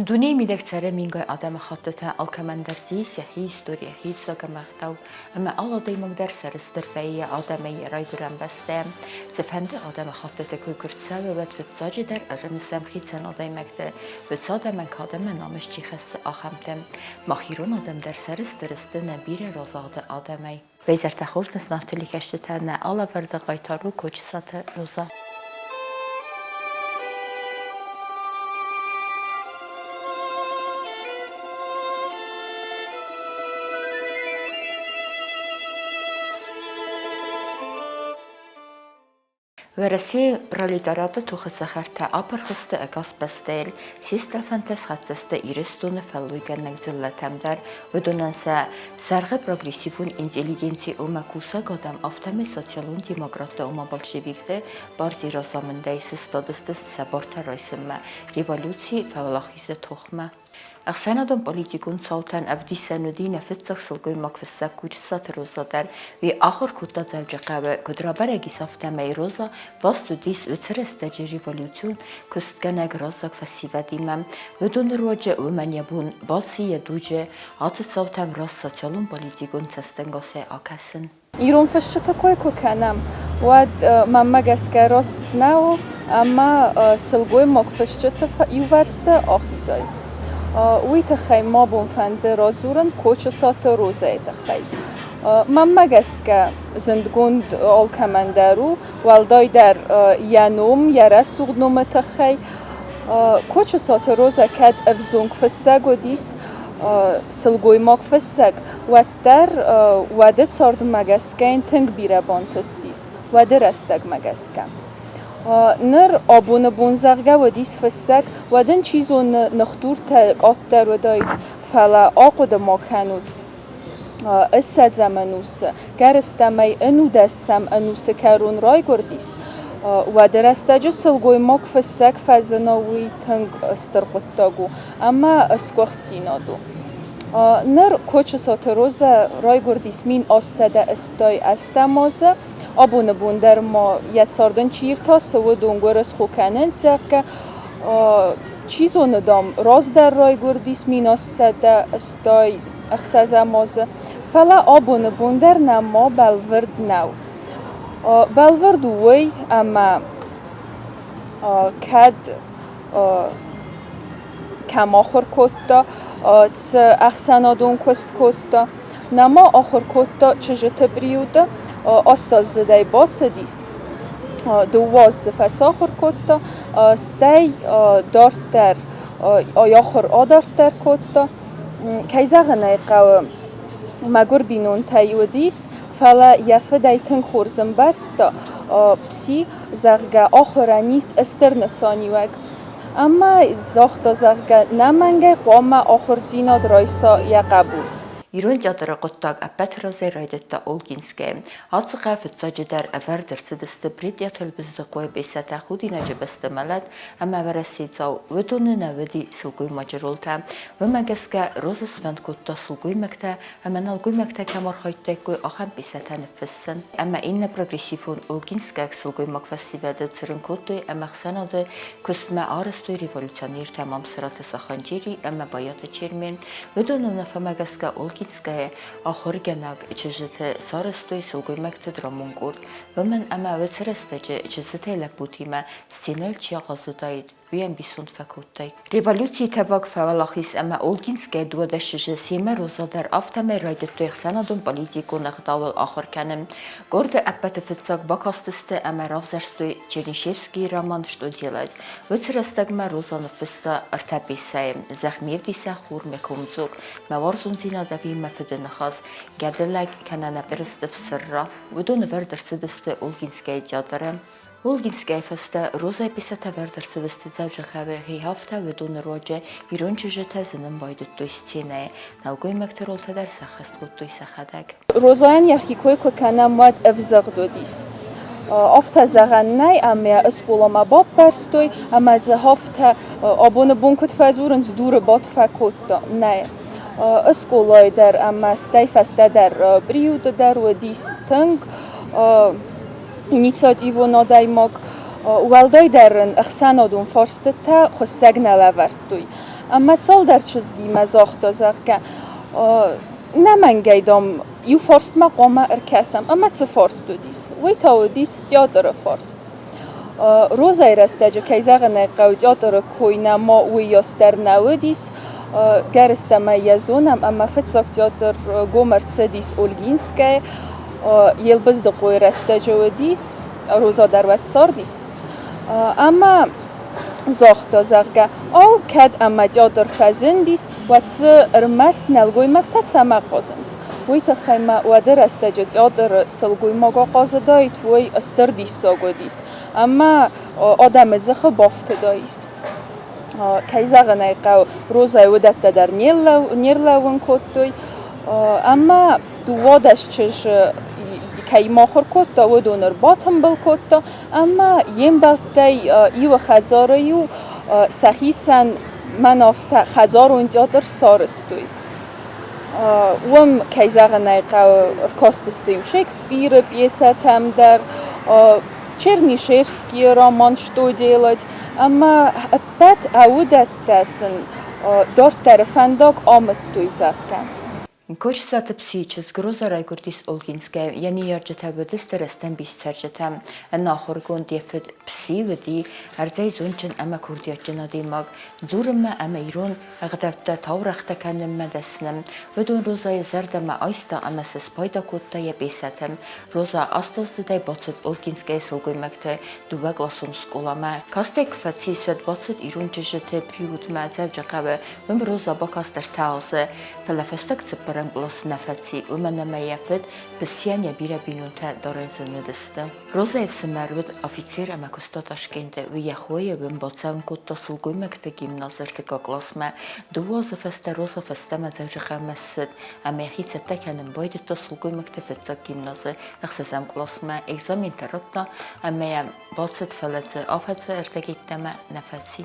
Дунейы мидӕг цӕры мингай адӕмыхӕттытӕ, алкӕмӕн дӕр дзы ис йӕхи истори, йӕхи ӕвзаг ӕмӕ ӕгъдау, ӕмӕ алы адӕймаг дӕр сӕрыстыр вӕййы йӕ адӕмӕй, йӕ райгуырӕн бӕстӕйӕ. Цыфӕнды адӕмыхӕттыты кой куы рцӕуы, уӕд фыццаджыдӕр ӕрымысӕм хицӕн адӕймӕгты, уыцы адӕмӕн кад ӕмӕ намыс чи хӕссы, ахӕмты. Мах ирон адӕм дӕр сӕрыстыр сты нӕ бирӕ разагъды адӕмӕй. Бейзӕртӕ хорз нысанты кӕстытӕ нӕ алӕвӕрды хъайтар у Кочысаты Роза. Уӕрӕсейы пролетариаты тохы цӕхӕртӕ апырх сты ӕгас бӕстӕйыл, се стъӕлфӕнтӕ схӕццӕ сты Ирыстоны фӕллойгӕнӕг дзыллӕтӕм дӕр. Уыдонӕн сӕ сӕргъы прогрессивон интеллигенци ӕмӕ кусӕг адӕм, афтӕмӕй социалон демократтӕ ӕмӕ большевикты партийы разамындӕй сыстадысты сӕ бартӕ райсынмӕ, революцийы фӕуӕлахизы тохмӕ. Ӕхсӕнадон-политикон цаутӕн ӕвдисӕн уыди нӕ фыццаг сылгоймаг-фыссӕг Кучысаты Роза дӕр. Уый ахуыр кодта Дзӕуджыхъӕуы. Куыд рабӕрӕг ис, афтӕмӕй Роза баст уыдис уыцы рӕстӕджы революцион куыстгӕнӕг раззаг фӕсивӕдимӕ. Уыдоны руаджы уымӕн йӕ бон баци йӕ дуджы ацы цаутӕм раст социалон-политикон цӕстӕнгасӕй акӕсын. Ирон фысджыты кой куы кӕнӕм, уӕд мӕнмӕ гӕсгӕ раст нӕу ӕмӕ сылгоймаг фысджыты иувӕрсты ахизай. Уый тыххӕй мӕ бон фӕнды радзурын Кочысаты Розӕйы тыххӕй. Мӕнмӕ гӕсгӕ зындгонд алкӕмӕн дӕр у, уӕлдайдӕр йӕ ном, йӕ рӕсугъд номы тыххӕй. Кочысаты Розӕ кӕд ӕвзонг фыссӕг уыдис, сылгоймаг фыссӕг, уӕддӕр уӕды цардмӕ гӕсгӕ йын тынг бирӕ бантыстис, уӕды рӕстӕгмӕ гӕсгӕ. Ныр абоны бон, зӕгъгӕ, уыдис фыссӕг, уӕд ын чи зоны ныхдуртӕ къаддӕр уыдаид, фӕлӕ ахъуыды ма кӕнут, ссӕдзӕм ӕнусы, гӕрыстӕмӕй ӕнудӕсӕм ӕнусы кӕрон райгуырдис, уӕды рӕстӕджы сылгоймаг фыссӕг фӕзына, уый тынг стыр хъуыддаг у ӕмӕ сгуыхтдзинад у. Ныр Кочысаты Розӕ райгуырдис 1888 азы. Абоны бон дӕр ма йӕ цардӕн чи иртасы, уыдон гуырысхо кӕнынц, зӕгъгӕ, чи зоны, дам, раздӕр райгуырдис 1886 азы, фӕлӕ абоны бон дӕр нӕма бӕлвырд нӕу. Бӕлвырд у уый, ӕмӕ кӕд кӕм ахуыр кодта, цы ӕхсӕнадон куыст кодта. Нӕма ахуыр кодта чызджыты приюты, астаздзыдӕй бацыдис, дыууӕ азы фӕцахуыр кодта, стӕй дарддӕр ахуыр адарддӕр кодта. Кӕй зӕгъын ӕй хъӕуы, мӕгуыр бинонтӕй уыдис, фӕлӕ йӕ фыдӕй тынг хорз ӕмбӕрста, пси, зӕгъгӕ, ахуырӕн ис стыр нысаниуӕг. Ӕмӕ загъта, зӕгъгӕ, нӕмӕнгӕй хъуамӕ ахуырдзинад райса йӕ хъӕбул. Ирон театры хъуыддаг ӕппӕты разӕй райдыдта Олгинскӕйы. Ацы хъӕу фыццаджыдӕр ӕвӕрд ӕрцыдысты Брытъиаты Елбыздыхъойы пьесӕтӕ Худинаджы бӕсты мӕлӕт ӕмӕ Уӕрӕседзау. Уыдоны нӕ уыди сылгоймаджы ролтӕ. Уымӕ гӕсгӕ Роза сфӕнд кодта сылгоймӕгтӕ ӕмӕ нӕлгоймӕгтӕ кӕм архайдтаиккой, ахӕм пьесӕтӕ ныффыссын. Ӕмӕ иннӕ прогрессивон олгинскаг сылгоймаг фӕсивӕды цырын кодтой ӕмӕ ӕхсӕнады куыстмӕ арӕзтой революционертӕ Мамсыраты Саханджери ӕмӕ Байаты Чермен. Уыдоны уынаффӕмӕ гӕсгӕ Олгинскӕйы ахуыргӕнӕг чызджыты сарӕзтой сылгоймӕгты драмон къорд, уымӕн ӕмӕ уыцы рӕстӕджы чызджытӕй лӕппутимӕ сценӕйыл чи ахъазыдаид, уый ӕмбисонд фӕкодтай. Революцийы тӕваг фӕуӕлахиз ӕмӕ Олгинскӕйы дыууадӕс чызджы семӕ Роза дӕр афтӕмӕй райдыдтой ӕхсӕнадон-политикон ӕгъдауыл ахуыр кӕнын. Къорды ӕппӕты фыццаг бакастысты ӕмӕ равзӕрстой Чернышевскийы роман «Что делать?». Уыцы рӕстӕгмӕ Роза ныффыста ӕртӕ пьесӕйы «Зӕхх ме вдисӕн хур, мӕ комдзог, мӕ уарзондзинад ӕви мӕ фыды ныхас, Гӕдылӕг кӕнӕ нӕ пъырыстыф сырра». Уыдон ӕвӕрд ӕрцыдысты Олгинскӕйы театры. Олгинскӕйы фӕстӕ Розӕйы пьесӕтӕ ӕвӕрд ӕрцыдысты Дзӕуджыхъӕуы хихӕфтӕ, уыдоны руаджы ирон чызджытӕ зынын байдыдтой сценӕйы, нӕлгоймӕгты ролтӕ дӕр сӕххӕст кодтой сӕхӕдӕг. Розӕйӕн йӕхи кой куы кӕнӕм, уӕд ӕвзыгъд уыдис. Афтӕ зӕгъӕн нӕй, ӕмӕ скъоламӕ баппӕрстой, ӕмӕ дзы афтӕ абоны бон куыд фӕдзурынц, дуры бадт фӕкодта. Нӕ. Скъолайы дӕр ӕмӕ стӕй фӕстӕдӕр приюты дӕр уыдис тынг инициативон адӕймаг. Уӕлдайдӕр ын ӕхсӕнадон фарстытӕ хуыссӕг нӕ лӕвӕрдтой. Ӕмӕ цалдӕр чызгимӕ загъта, зӕгъгӕ, нӕмӕнгӕй, дам, иу фарстмӕ хъуамӕ ӕркӕсӕм. Ӕмӕ цы фарст уыдис? Уый та уыдис театры фарст. Розӕйы рӕстӕджы, кӕй зӕгъын ӕй хъӕуы, театры кой нӕма уыйас дӕр нӕ уыдис. Гӕрыстӕмӕй йӕ зонӕм, ӕмӕ фыццаг театр гом ӕрцыдис Ольгинскӕйы. Елбыздыхъойы рӕстӕджы уыдис, Роза дӕр уӕд цардис. Ӕмӕ загъта, зӕгъгӕ, ау, кӕд ӕмӕ театр фӕзындис, уӕд дзы ӕрмӕст нӕлгоймӕгтӕ цӕмӕ хъазынц? Уый тыххӕй ма уӕды рӕстӕджы театры сылгоймаг ахъазыдаид, уый стыр диссаг уыдис ӕмӕ адӕмы дзыхы бафтыдаис. Кӕй зӕгъын ӕй хъӕуы, Розӕйы уыдӕттӕ дӕр не рлӕууын кодтой ӕмӕ 12 чызджы кӕимӕ ахуыр кодта, уыдон ӕрбатымбыл кодта ӕмӕ йе мбӕлттӕй иуы хӕдзары-иу сӕхицӕн мӕн афтӕ хӕдзарон театр сарӕзтой. Уым, кӕй зӕгъын ӕй хъӕуы, ӕркастысты-иу Шекспиры пьесӕтӕм дӕр, Чернышевскийы роман «Что делать» ӕмӕ ӕппӕт уыдӕттӕ сын дарддӕры фӕндаг амыдтой, зӕгъгӕ. Кочысаты Псийы чызг Роза райгуырдис Олгинскӕйы. Йӕ ныййарджытӕ уыдысты рӕстӕмбис цӕрджытӕ. Ӕнахуыргонд йӕ фыд Пси уыди ӕрдзӕй зондджын ӕмӕ курдиатджын адӕймаг. Дзурынмӕ ӕмӕ ирон ӕгъдӕуттӕ таурӕгътӕ кӕнынмӕ дӕсны. Уыдон Розайы зӕрдӕмӕ айста ӕмӕ сӕ спайда кодта йӕ пьесӕты. Роза астаздзыдӕй бацыд Олгинскӕйы сылгоймӕгты дыууӕкъласон скъоламӕ. Кастӕй куы фӕцис, уӕд бацыд ирон чызджыты приютмӕ Дзӕуджыхъӕуы. Уым Роза бакаст ӕртӕ азы. Фӕлӕ фӕстаг цыппӕрӕм къласы нӕ фӕци, уымӕн ӕмӕ йӕ фыд Пысийӕн йӕ бирӕ бинонтӕ дарӕн зын уыдысты. Розайы ӕфсымӕр уыд афицер ӕмӕ куыста Ташкенты. Уый йӕ хойы уым бацӕуын кодта сылгоймӕгты гимназы ӕртыккаг къласмӕ. Дыууӕ азы фӕстӕ Роза фӕстӕмӕ Дзӕуджыхъӕумӕ ссыд ӕмӕ йӕхи цӕттӕ кӕнын байдыдта сылгоймӕгты фыццаг гимназы ӕхсӕзӕм къласмӕ. Экзаментӕ радта ӕмӕ йӕм бацыд, фӕлӕ дзы афӕдзы ӕрдӕг йеддӕмӕ нӕ фӕци.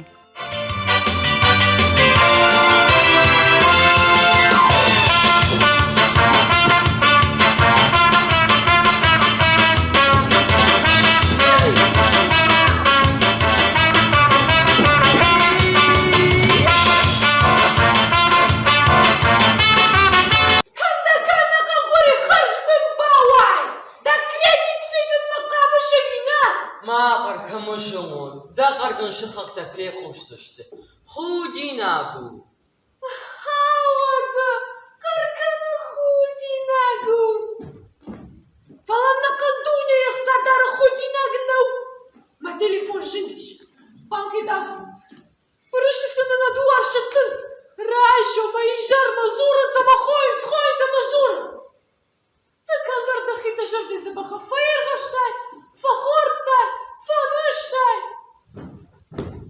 Ма хъӕр кӕмӕ зӕгъон, дӕ хъӕр дын сыхӕгтӕ фехъусдзысты. Худинаг у! Уӕдӕ, хъӕр кӕны худинаг у! Фӕлӕ нӕхъӕн дунейы ӕхца дӕр худинаг нӕу. Мӕ телефон зынг ис, банкӕй давынц. Пъырыстыфты нын нӕ дуар сӕттынц. Райсомӕй изӕрмӕ дзурынц ӕмӕ хойынц, хойынц ӕмӕ дзурынц. Ды кӕмдӕр дӕхи дӕ зӕрдӕ дзӕбӕхы фӕирвӕзтай, фӕхордтай, фӕнызтай.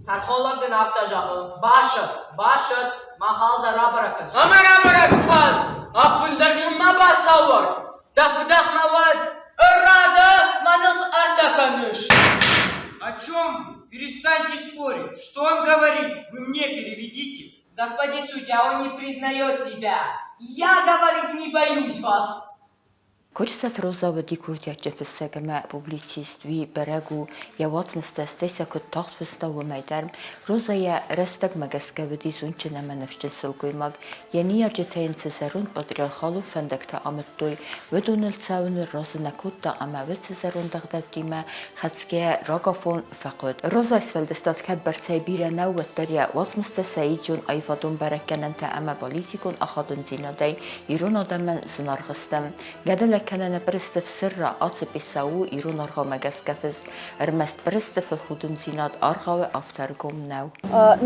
Тӕрхонлӕг дын афтӕ зӕгъы: басӕтт, басӕтт, мах алдзӕ рабӕрӕг кӕндзыстӕм. Ӕмӕ рабӕрӕг кӕн! Ӕппындӕр мын ма бацауӕрд! Дӕ фыдӕх мӕ уӕд! Ӕрра дӕ, мӕныл цы ӕртӕ кӕныс? О чем? Перестаньте спорить. Что он говорит? Вы мне переведите. Господин судья, он не признает себя. Я, говорит, не боюсь вас. Кочысаты Роза уыди курдиатджын фыссӕг ӕмӕ публицист, уый бӕрӕг у, йӕ уацмыстӕ, стӕй сӕ куыд тагъд фыста, уымӕй дӕр. Роза йӕ рӕстӕгмӕ гӕсгӕ уыди зондджын ӕмӕ ныфсджын сылгоймаг. Йӕ ныййарджытӕ йын цы зӕронд патриархалон фӕндӕгтӕ амыдтой, уыдоныл цӕуыныл разы нӕ кодта ӕмӕ уыцы зӕронд ӕгъдӕуттимӕ хӕцгӕйӕ рагафон фӕхъуыд. Розайы сфӕлдыстад кӕд бӕрцӕй бирӕ нӕу, уӕддӕр йӕ уацмыстӕ сӕ идеон аивадон бӕрӕггӕнӕнтӕ ӕмӕ политикон ахадындзинадӕй ирон адӕмӕн зынаргъ сты. Гӕдылӕг кӕнӕ нӕ пъырыстыф сырра ацы пьесӕ у ирон аргъаумӕ гӕсгӕ фыст. Ӕрмӕст пъырыстыфы худындзинад аргъауы афтӕ ӕргом нӕу.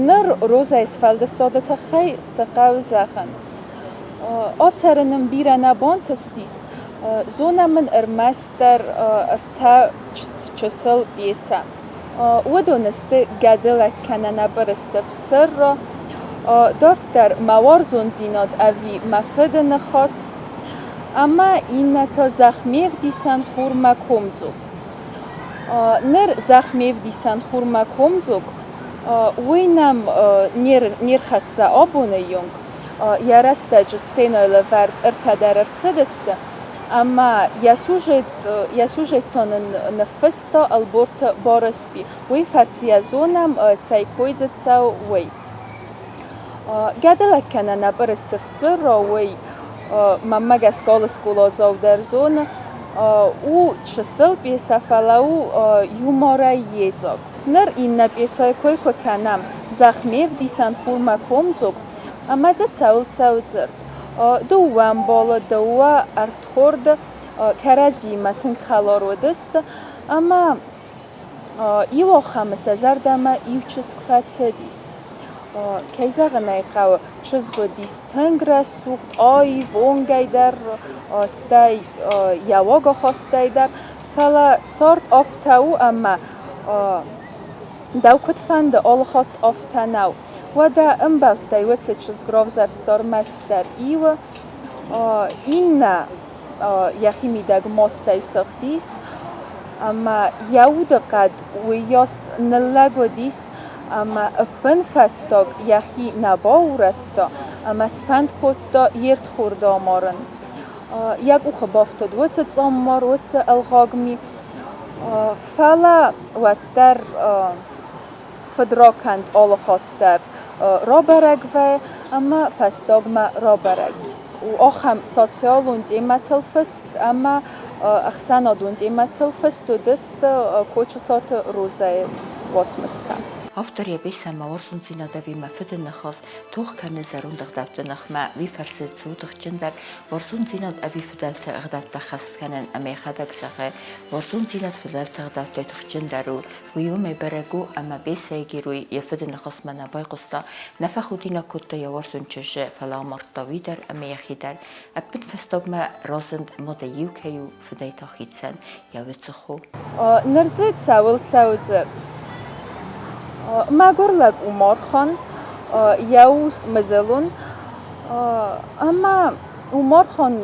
Ныр Розӕйы сфӕлдыстады тыххӕй цы хъӕуы зӕгъын? Ацӕрын ын бирӕ нӕ бантыстис, зонӕм ын ӕрмӕстдӕр ӕртӕ чысыл пьесӕ. Уыдон сты Гӕдылӕг кӕнӕ нӕ пъырыстыф Сырра, дарддӕр Мӕ уарзондзинад ӕви Мӕ фыды ныхас ӕмӕ иннӕ та Зӕхх ме вдисӕн, хур мӕ комдзог. Ныр Зӕхх ме вдисӕн, хур мӕ комдзог, уый нӕм не рхӕццӕ абоны онг. Йӕ рӕстӕджы сценӕйы лӕвӕрд ӕртӕ дӕр ӕрцыдысты, ӕмӕ йӕ сюжет та нын ныффыста Ӕлборты Барысби. Уый фӕрцы йӕ зонӕм, цӕй кой дзы цӕуы, уый. Гӕдылӕг кӕнӕ нӕ пъырыстыф цы уый мӕнмӕ гӕсгӕ алы скъоладзау дӕр зоны, у чысыл пьесӕ, фӕлӕ у юморӕй йедзаг. Ныр иннӕ пьесӕйы кой куы кӕнӕм, Зӕхх ме вдисӕн, хур мӕ комдзог, ӕмӕ дзы цӕуыл цӕуы дзырд? Дыууӕ ӕмбалы, дыууӕ ӕрдхорды кӕрӕдзиимӕ тынг хӕлар уыдысты ӕмӕ иу ахӕмы сӕ зӕрдӕмӕ иу чызг фӕцыдис. Кӕй зӕгъын ӕй хъӕуы, чызг уыдис тынг рӕсугъд, аив, онгӕй дӕр, стӕй йӕ уагахастӕй дӕр, фӕлӕ цард афтӕ у, ӕмӕ дӕу куыд фӕнды, алыхатт афтӕ нӕу. Уӕдӕ ӕмбӕлттӕй уыцы чызг равзӕрста ӕрмӕстдӕр иуы, иннӕ йӕхимидӕг мастӕй сыгъдис, ӕмӕ йӕ удыхъӕд уыйас ныллӕг уыдис, ӕмӕ ӕппынфӕстаг йӕхи нӕ баурӕдта ӕмӕ сфӕнд кодта йе рдхорды амарын. Йӕ къухы бафтыд уыцы цъаммар, уыцы ӕлгъаг ми, фӕлӕ уӕддӕр фыдракӕнд алыхатт дӕр рабӕрӕг вӕййы ӕмӕ фӕстагмӕ рабӕрӕг ис. У ахӕм социалон темӕтыл фыст ӕмӕ ӕхсӕнадон темӕтыл фыст уыдысты Кочысаты Розӕйы уацмыстӕ. Автор йӕ пьесӕмӕ уарзондзинад ӕви мӕ фыды ныхас тох кӕны зӕронд ӕгъдӕутты ныхмӕ, уый фӕрцы цы у тыхджындӕр, уарзондзинад ӕви фыдӕлты ӕгъдӕуттӕ хӕст кӕнын ӕмӕ йӕхӕдӕг зӕгъы, уарзондзинад фыдӕлты ӕгъдӕуттӕй тыхджындӕр у, Уый уымӕй бӕрӕг у, ӕмӕ Бесӕйы герой йӕ фыды ныхасмӕ нӕ байхъуыста, нӕ фӕхудинаг кодта йӕ уарзон чызджы, фӕлӕ амардта уый дӕр ӕмӕ йӕхи дӕр. Ӕппынфӕстагмӕ разынд, мадӕй иу кӕй у, фыдӕй та хицӕн, йӕ уыцы хо. Ныр дзы цӕуыл цӕуы дзырд? Мӕгуыр лӕг Умархан, йӕ ус Мызылун ӕмӕ Умархан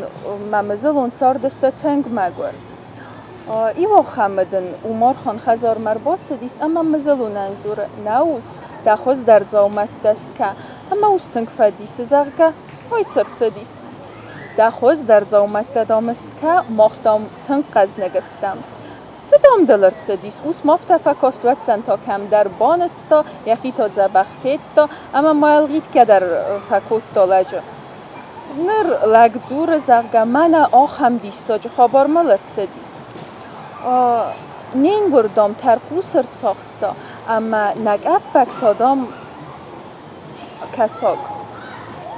мӕ Мызылун цардысты тынг мӕгуыр. Иуахӕмы дын Умархан хӕдзармӕ ӕрбацыдис ӕмӕ Мызылунӕн дзуры: Нӕ ус, дӕ хуыздӕр дзаумӕттӕ скӕ. Ӕмӕ ус тынг фӕдисы, зӕгъгӕ, ой, цы рцыдис. Дӕ хуыздӕр дзаумӕттӕ, дам, скӕ, мах, дам, тынг хъӕзныг стӕм. Цы, дам, дыл ӕрцыдис? Ус ма афтӕ фӕкаст, уӕд сӕн та кӕмдӕр банызта, йӕхи та дзӕбӕх федта ӕмӕ ма ӕлгъитгӕ дӕр фӕкодта лӕджы. Ныр лӕг дзуры, зӕгъгӕ, мӕнӕ ахӕм диссаджы хабар мыл ӕрцыдис. Не нгуыр, дам, тӕрхъус ӕрцахста, ӕмӕ нӕ къӕппӕг та, дам, кӕсаг.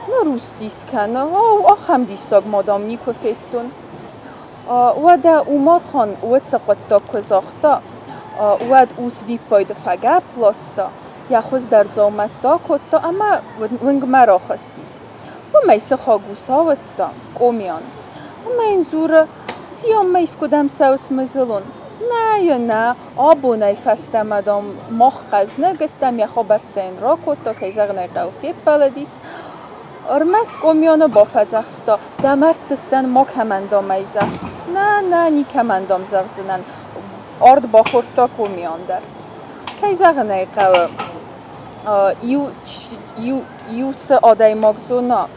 Ныр ус дис кӕны, ау, ахӕм диссаг ма, дам, никуы федтон. Уӕдӕ Умархан уыцы хъуыддаг куы загъта, уӕд ус виппайды фӕгӕпп ласта, йӕ хуыздӕр дзаумӕттӕ акодта ӕмӕ уынгмӕ рахызтис. Уымӕй сыхаг ус ауыдта Къомиан ӕмӕ йын дзуры: Зианмӕ искуыдӕм цӕуыс, Мызылон? Нӕ, нӕ, абонӕй фӕстӕмӕ, дам, мах хъӕзныг стӕм, йӕ хабӕрттӕ йын ракодта, кӕй зӕгъын ӕй хъӕуы, феппӕлыдис. Ӕрмӕст Къомионы бафӕдзӕхста, дӕ мӕрдтыстӕн макӕмӕн дам ӕй зӕгъ. Нӕ, нӕ, никӕмӕн дам зӕгъдзынӕн, ард бахордта Къомион дӕр. Кӕй зӕгъын ӕй хъӕуы, иу цы адӕймаг зона,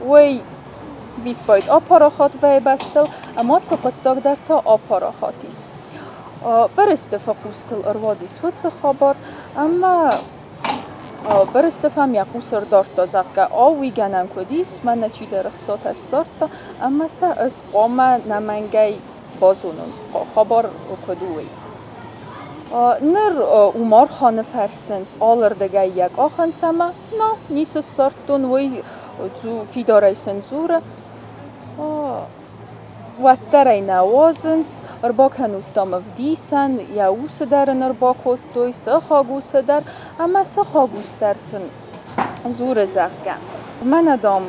уый виппайд апарахат вӕййы бӕстыл, ӕмӕ цы хъуыддаг дӕр та апарахат ис. Пъырыстыфы хъустыл ӕруадис уыцы хабар, ӕмӕ Пъырыстыф ӕм йӕ хъус ӕрдардта, зӕгъгӕ, ау, уый гӕнӕн куыд ис, мӕнӕ чидӕр ӕхцатӕ ссардта, ӕмӕ сӕ ӕз хъуамӕ нӕмӕнгӕй базонон, хабар куыд у, уый. Ныр Умарханы фӕрсынц, алырдыгӕй йӕ къахынц ӕмӕ нӕ, ницы ссардтон, уый фидарӕй сын дзуры. Уӕддӕр ӕй нӕ уадзынц, ӕрбакӕнут, дам, ӕвдисӕн, йӕ усы дӕр ын ӕрбакодтой, сыхаг усы дӕр, ӕмӕ сыхаг ус дӕр сын дзуры, зӕгъгӕ, мӕнӕ, дам,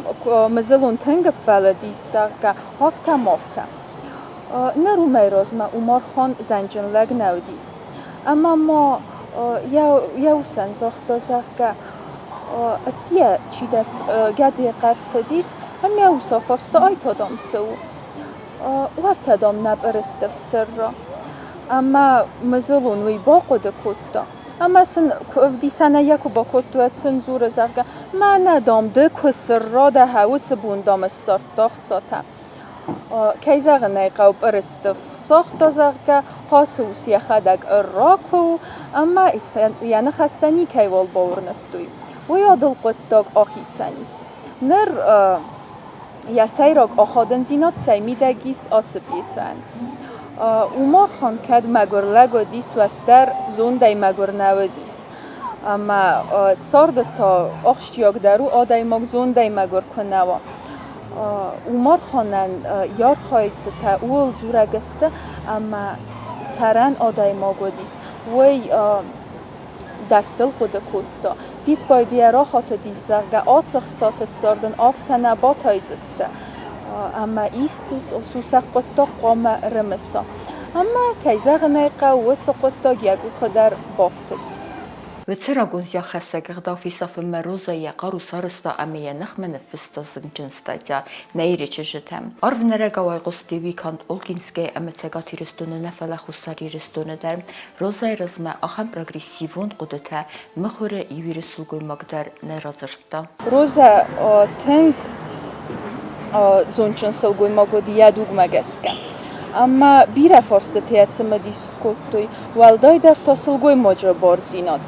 Мызылон тынг ӕппӕлыдис, зӕгъгӕ, афтӕ-мафтӕ. Ныр уымӕй размӕ Умархан зӕнджын лӕг нӕ уыдис. Ӕмӕ ма йӕ усӕн загъта, зӕгъгӕ, ӕддейӕ чидӕр гӕдыйы хъӕр цыдис, ӕмӕ йӕ ус афарста, ай та, дам, цы у? Уӕртӕ, дам, нӕ пъырыстыф сырра. Ӕмӕ Мызылон уый бахъуыды кодта. Ӕмӕ сын ӕвдисӕнӕй йӕ куы бакодтой, уӕд сын дзуры, зӕгъгӕ, мӕнӕ, дам, ды куы сырра дӕ, уыцы бон, дам, ссардта ӕхцатӕ. Кӕй зӕгъын ӕй хъӕуы, пъырыстыф загъта, зӕгъгӕ, ацы ус йӕхӕдӕг ӕрра куы у, ӕмӕ йӕ ныхӕстӕ никӕйуал бауырныдтой. Уый адыл хъуыддаг ахицӕн ис. Ныр йӕ сӕйраг ахадындзинад цӕй мидӕг ис ацы пьесӕйӕн? Умархан кӕд мӕгуыр лӕг уыдис, уӕддӕр зондӕй мӕгуыр нӕ уыдис. Ӕмӕ царды та ахсджиагдӕр у адӕймаг зондӕй мӕгуыр куы нӕ уа. Умарханӕн йӕ архайдтытӕ ууыл дзурӕг сты, ӕмӕ сӕрӕн адӕймаг уыдис. Уый дӕрдтыл хъуыды кодта. Виппайды йӕ рахатыдис, зӕгъгӕ, ацы хцаты ссардын афтӕ нӕ батайдзысты, ӕмӕ исты сусӕг хъуыддаг хъуамӕ ӕрымыса. Ӕмӕ, кӕй зӕгъын ӕй хъӕуы, уыцы хъуыддаг йӕ къухы дӕр бафтыдис. Уыцы рагон зиаххӕссӕг ӕгъдау фесафынмӕ Розӕ йӕ хъару сарӕзта ӕмӕ йӕ ныхмӕ ныффыста зынгджын статья Нӕ Иры чызджытӕм. Арвнӕрӕгау айхъуысти уый канд Олгинскӕйы ӕмӕ Цӕгат Ирыстоны нӕ, фӕлӕ Хуссар Ирыстоны дӕр. Розӕйы размӕ ахӕм прогрессивон хъуыдытӕ мыхуыры иу иры сылгоймаг дӕр нӕ радзырдта. Розӕ тынг зондджын сылгоймаг уыд йӕ дугмӕ гӕсгӕ. Ӕмӕ бирӕ фарстытӕ йӕ цымыдис кодтой, уӕлдайдӕр та сылгоймаджы бардзинад.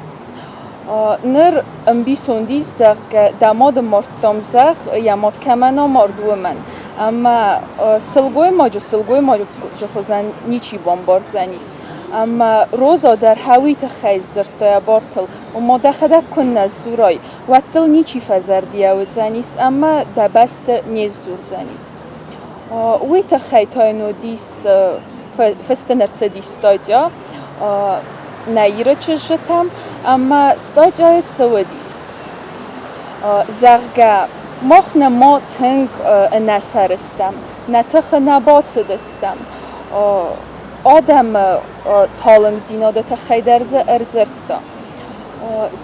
Ныр ӕмбисонд ис, зӕгъгӕ, дӕ мады мӕрдтӕм зӕгъ, йӕ мад кӕмӕн амард, уымӕн. Ӕмӕ сылгоймаджы сылгоймаджы хуызӕн ничи бамбардзӕнис. Ӕмӕ Роза дӕр хӕуый тыххӕй сдзырдта йӕ бартыл, ома дӕхӕдӕг куыннӕ сдзурай, уӕд дыл ничи фӕзӕрдийӕ уыдзӕнис ӕмӕ дӕ бӕсты не сдзурдзӕнис. Уый тыххӕй та йын уыдис фыст ын ӕрцыдис статья нӕ Иры чызджытӕм ӕмӕ статьяйы цы уыдис, зӕгъгӕ, мах нӕма тынг ӕнӕсӕр стӕм, нӕ тыхы нӕ бацыдыстӕм. Адӕмы талынгдзинады тыххӕй дӕр дзы ӕрдзырдта,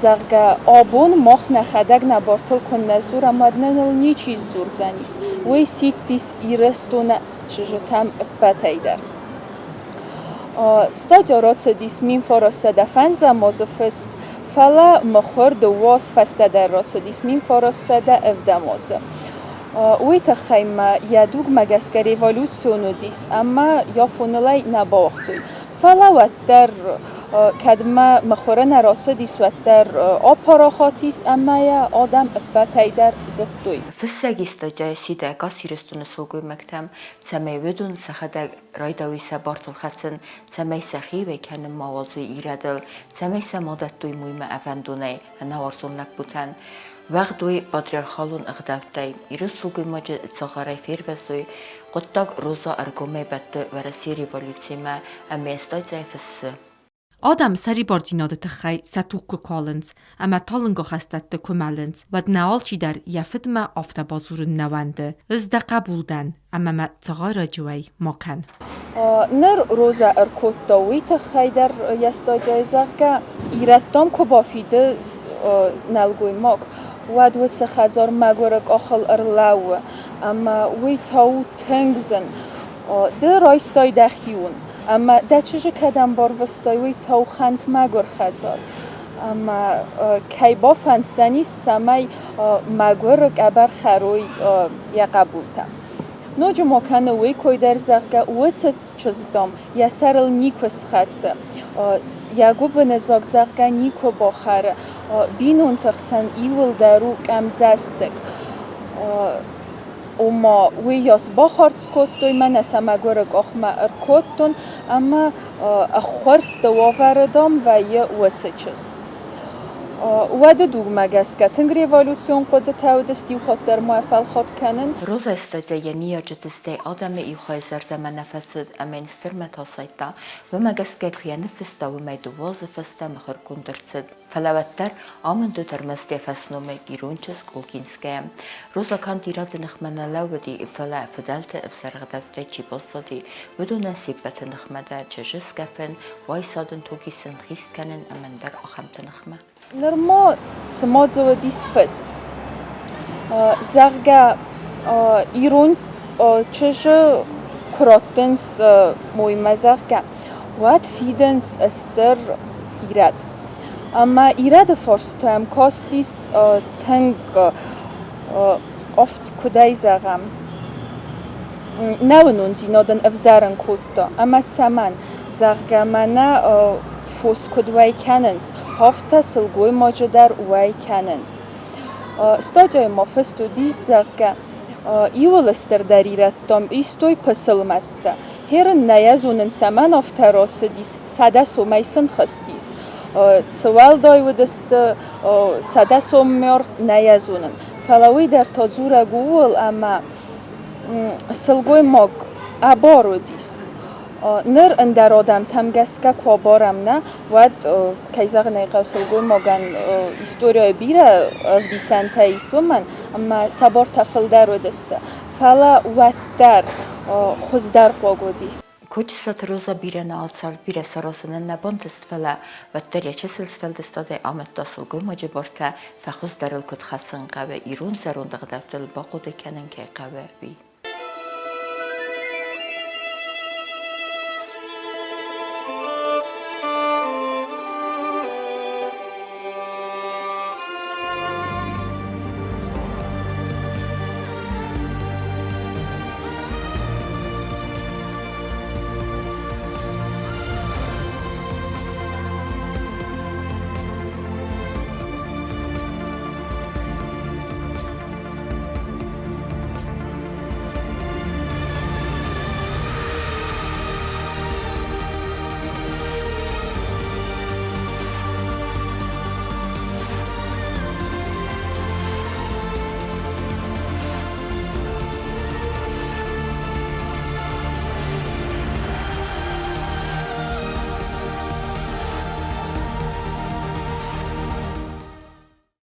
зӕгъгӕ, абон мах нӕхӕдӕг нӕ бартыл куыннӕ дзурӕм, уӕд нын ыл ничи сдзурдзӕнис. Уый сидтис Ирыстоны чызджытӕм ӕппӕтӕй дӕр. Статья рацыдис 1905 азы фыст, фӕлӕ мыхуыр дыууӕ аз фӕстӕдӕр рацыдис 1907 азы. Уый тыххӕй ма йӕ дугмӕ гӕсгӕ революцион уыдис ӕмӕ йӕ фонылӕй нӕ бауагътой. Фӕлӕ уӕддӕр, кӕдмӕ мыхуыры нӕ рацыдис, уӕддӕр апарахат ис ӕмӕ йӕ адӕм ӕппӕтӕй дӕр зыдтой. Фыссӕг статьяйы сидӕ ӕгас Ирыстоны сылгоймӕгтӕм, цӕмӕй уыдон сӕхӕдӕг райдайой сӕ бартыл хӕцын, цӕмӕй сӕхи уӕй кӕнын ма уадзой ирӕдыл, цӕмӕй сӕ ма дӕттой моймӕ ӕвӕндонӕй ӕнӕуарзон лӕппутӕн. Уӕгъд уой патриархалон ӕгъдӕуттӕй, ирон сылгоймаджы цагъарӕй фервӕзой, хъуыддаг Роза ӕргомӕй бӕтты Уӕрӕсейы революциимӕ ӕмӕ статьяйы фыссы. Адӕм сӕрибардзинады тыххӕй сӕ туг куы калынц ӕмӕ талынг ахӕстӕтты куы мӕлынц, уӕд нӕ алчидӕр йӕ фыдмӕ афтӕ бадзурын нӕ уӕнды: «Ӕз дӕ хъӕбул дӕн, ӕмӕ мӕ цагъайраджы уӕй ма кӕн». Ныр Розӕ ӕркодта уый тыххӕй дӕр йӕ статьяйы, зӕгъгӕ, ирӕттӕм куы бафиды нӕлгоймаг, уӕд уыцы хӕдзар мӕгуыры къахыл ӕрлӕууы, ӕмӕ уый та у тынг зын. Ды райстай дӕхион, ӕмӕ дӕ чызджы кӕдӕм барвыстай, уый та у хӕнт мӕгуыр хӕдзар. Ӕмӕ кӕй бафӕнддзӕнис, цӕмӕй мӕгуыры къӕбӕр хӕрой йӕ хъӕбултӕ. Ноджы ма кӕны уый кой дӕр, зӕгъгӕ, уыцы чызг, дам, йӕ сӕрыл никуы схӕцы, йӕ гуыбыны дзаг, зӕгъгӕ, никуы бахӕры, бинонты хсӕн иуылдӕр у къӕмдзӕстыг. Ома, уыйас бахардз кодтой, мӕнӕ сӕ мӕгуыры къахмӕ ӕркодтон ӕмӕ ӕххуырсты уавӕры, дам, вӕййы уыцы чызг. Уӕды дугмӕ гӕсгӕ тынг революцион хъуыдытӕ уыдысты, иу хатт дӕр ма фӕлхатт кӕнын. Розӕ статья йӕ ныййарджыты стӕй адӕмы иу хайы зӕрдӕмӕ нӕ фӕцыд ӕмӕ йын стыр мӕт асайдта. Уымӕ гӕсгӕ куы йӕ ныффыста, уымӕй дыууӕ азы фӕстӕ мыхуыргонд ӕрцыд. Фӕлӕ уӕддӕр амынд уыд ӕрмӕст йӕ фӕсномыг ирон чызг Олгинская. Роза канд ирӕтты ныхмӕ нӕ лӕууыди, фӕлӕ фыдӕлты ӕвзӕр ӕгъдӕуттӕй чи баззади, уыдонӕн се ппӕты ныхмӕ дӕр чызджы скӕфын, уайсадын, тугисын, хист кӕнын ӕмӕ ӕндӕр ахӕмты ныхмӕ. Нырма цыма дзы уыдис фыст, зӕгъгӕ, ирон чызджы куы раттынц моймӕ, зӕгъгӕ, уӕд фидынц стыр ирӕд. Ӕмӕ ирӕды фарстӕм кастис тынг офт, куыдӕй зӕгъӕм, нӕуынондзинад ын ӕвзӕрын кодта. Ӕмӕ цӕмӕн, зӕгъгӕ, мӕнӕ фос куыд уӕй кӕнынц, афтӕ сылгоймаджы дӕр уӕй кӕнынц. Статьяйы ма фыст уыдис, зӕгъгӕ, иуыл стырдӕр ирӕттӕм истой пысылмӕттӕ. Херын нӕ йӕ зонын цӕмӕн афтӕ рацыдис, 100 сомӕй сын хызтис. Цы уӕлдай уыдысты 100 соммӕ аргъ, нӕ йӕ зонын. Фӕлӕ уый дӕр та дзурӕг ууыл, ӕмӕ сылгоймаг ӕбар уыдис. Ныр ӕндӕр адӕмтӕм гӕсгӕ куы абарӕм нӕ, уӕд, кӕй зӕгъын ӕй хъӕуы, сылгоймагӕн историйӕ бирӕ ӕвдисӕнтӕ ис уымӕн, ӕмӕ сӕ бартӕ фылдӕр уыдысты. Фӕлӕ уӕддӕр хуыздӕр хъуаг уыдис. Кочысаты Роза бирӕ нал цард, бирӕ саразынӕн нӕ бантыст, фӕлӕ уӕддӕр йӕ чысыл сфӕлдыстадӕй амыдта сылгоймаджы бартӕ, фӕхуыздӕрыл куыд хӕцын хъӕуы, ирон зӕронд ӕгъдӕуттыл бахъуыды кӕнын кӕй хъӕуы, уый.